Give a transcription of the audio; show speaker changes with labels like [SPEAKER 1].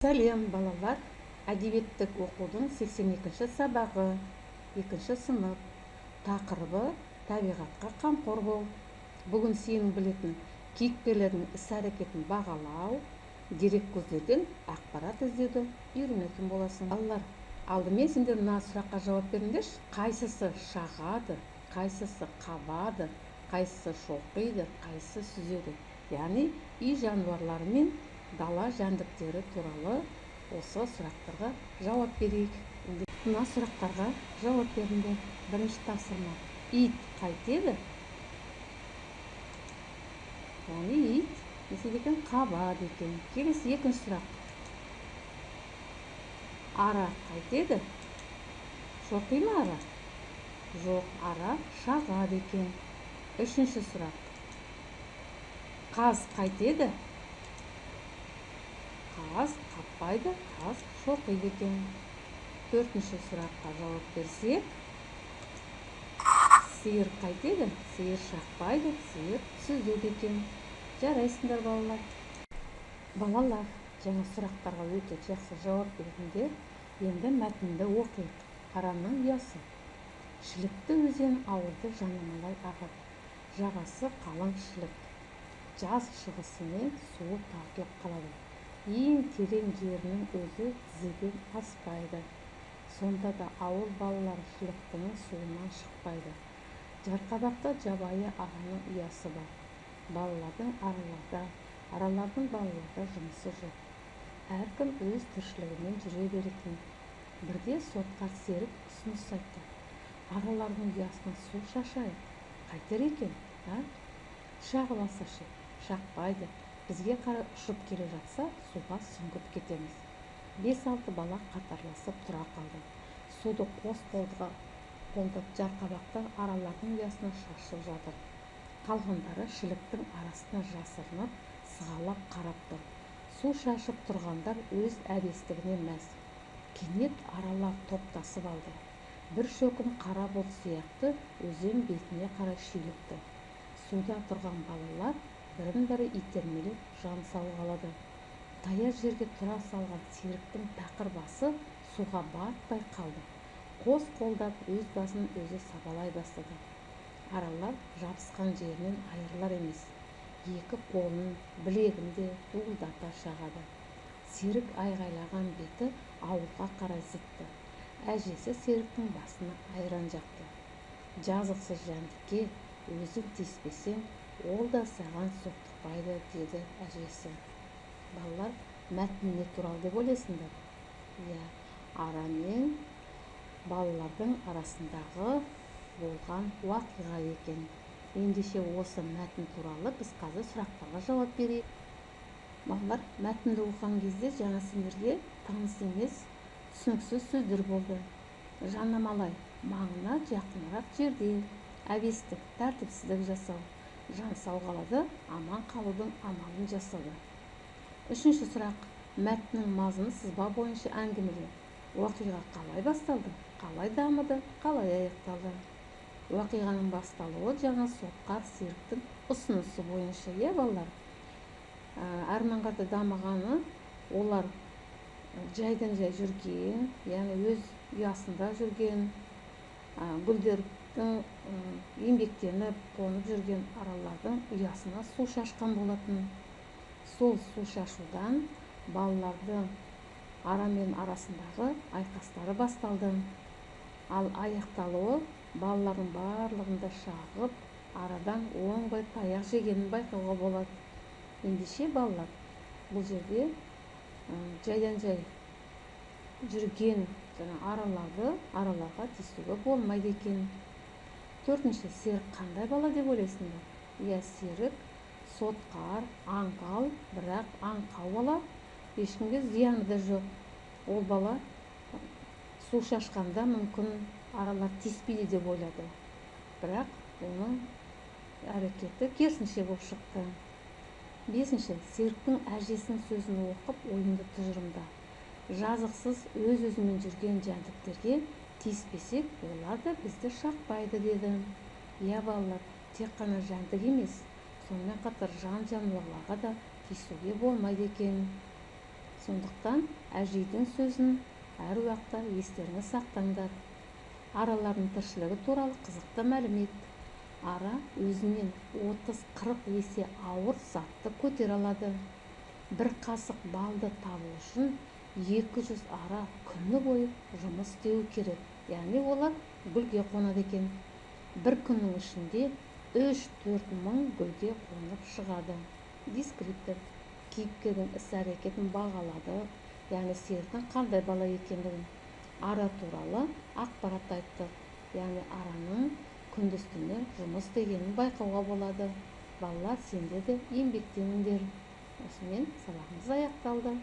[SPEAKER 1] Сәлем, балалар! Әдебиеттік оқудың 82-ші сабағы, екінші сынып. Тақырыбы: «Табиғатқа қамқор бол». Бүгін сенің білетін кейіпкерлердің іс-әрекетін бағалау, дереккөздерден ақпарат іздеуді үйренетін боласың. Балалар, алдымен сендер мына сұраққа жауап беріңдерші: қайсысы шағады, қайсысы қабады, қайсысы шоқиды, қайсысы сүзеді? Яғни үй жануарлары мен дала жәндіктері туралы осы сұрақтарға жауап берейік. Енді мына сұрақтарға жауап беріңдер. Бірінші тапсырма: ит қайтеді? Яғни ит не істейді екен? Қабады екен. Келесі, екінші сұрақ: ара қайтеді? Шоқи ма ара? Жоқ, ара шағады екен. Үшінші сұрақ: қаз қайтеді? Қаз қаппайды, қаз шоқиды екен. Төртінші сұраққа жауап берсек, сиыр қайтеді? Сиыр шақпайды, сиыр сүзеді екен. Жарайсыңдар, балалар! Балалар, жаңа сұрақтарға өте жақсы жауап бердіңдер. Енді мәтінді оқиық. «Араның ұясы». Шілікті өзен ауылды жанамалай ағады. Жағасы қалың шілік. Жаз шығысымен суы тартылып қалады. Ең терең жерінің өзі тізеден аспайды. Сонда да ауыл балалары шіліктінің суынан шықпайды. Жарқабақта жабайы араның ұясы бар. Балалардың араларда, аралардың балаларда жұмысы жоқ. Әркім өз тіршілігімен жүре беретін. Бірде сотқар Серік ұсыныс айтты: «Аралардың ұясына су шашайық, қайтер екен, а? Шағып алса ше?» «Шақпайды. Бізге қарай ұшып келе жатса, суға сүңгіп кетеміз». Бес-алты бала қатарласып тұра қалды. Суды қос қолға қолдап, жарқабақта аралардың ұясына шашып жатыр. Қалғандары шіліктің арасына жасырынып, сығалап қарап тұр. Су шашып тұрғандар өз әбестігіне мәз. Кенет аралар топтасып алды. Бір шөкім қара бұлт сияқты өзен бетіне қарай шүйлікті. Суда тұрған балалар бірін-бірі итермелеп, жан сауғалады. Таяз жерге тұра салған Серіктің тақыр басы суға батпай қалды. Қос қолдап өз басын өзі сабалай бастады. Аралар жабысқан жерінен айырылар емес. Екі қолын, білегін де дуылдата шағады. Серік айғайлаған беті ауылға қарай зытты. Әжесі Серіктің басына айран жақты. «Жазықсыз жәндікке өзің тиіспесең, ол да саған соқтықпайды», – деді әжесі. Балалар, мәтін не туралы деп ойлайсыңдар? Иә, ара мен балалардың арасындағы болған уақиға екен. Ендеше, осы мәтін туралы біз қазір сұрақтарға жауап берейік. Балалар, мәтінді оқыған кезде жаңа сендерге таныс емес, түсініксіз сөздер болды. Жанамалай – маңына, жақынырақ жерде. Әбестік – тәртіпсіздік жасау. Жан сауғалады – аман қалудың амалын жасады. Үшінші сұрақ: мәтіннің мазмұнын сызба бойынша әңгімеле. Оқиға қалай басталды, қалай дамыды, қалай аяқталды? Оқиғаның басталуы жаңа сотқар Серіктің ұсынысы бойынша, иә, балалар? Әрмен қарата дамығаны: олар жайдан жай жүрген, яғни өз ұясында жүрген, гүлдердің еңбектеніп қонып жүрген аралардың ұясына су шашқан болатын. Сол су шашудан балалардың арамен арасындағы айқастары басталды. Ал аяқталуы балалардың барлығын да шағып, арадан оңбай таяқ жегенін байқауға болады. Ендеше, балалар, бұл жерде жайдан жай жүрген жаңа араларды, араларға тиісуге болмайды екен. Төртінші: Серік қандай бала деп ойлайсыңдар? Иә, Серік сотқар, аңғал, бірақ аңқау бала. Ешкімге зияны да жоқ. Ол бала су шашқанда мүмкін аралар тиіспейді деп ойлады, бірақ оның әрекеті керісінше болып шықты. Бесінші: Серіктің әжесінің сөзін оқып, ойыңды тұжырымда. «Жазықсыз өз өзімен жүрген жәндіктерге тиіспесек, олар да бізді шақпайды», – деді. Иә, балалар, тек қана жәндік емес, сонымен қатар жан жануарларға да тиісуге болмайды екен. Сондықтан әжейдің сөзін әр уақытта естеріңе сақтаңдар. Аралардың тіршілігі туралы қызықты мәлімет: ара өзінен 30-40 есе ауыр затты көтере алады. Бір қасық балды табу үшін 200 ара күні бойы жұмыс істеуі керек, яғни олар гүлге қонады екен. Бір күннің ішінде 3-4 мың гүлге қонып шығады. Дескриптор: кейіпкердің іс-әрекетін бағаладық, яғни Серіктің қандай бала екендігін. Ара туралы ақпарат айттық, яғни араның күндіз түні жұмыс істегенін байқауға болады. Балалар, сендер де еңбектеніңдер. Осымен сабағымыз аяқталды.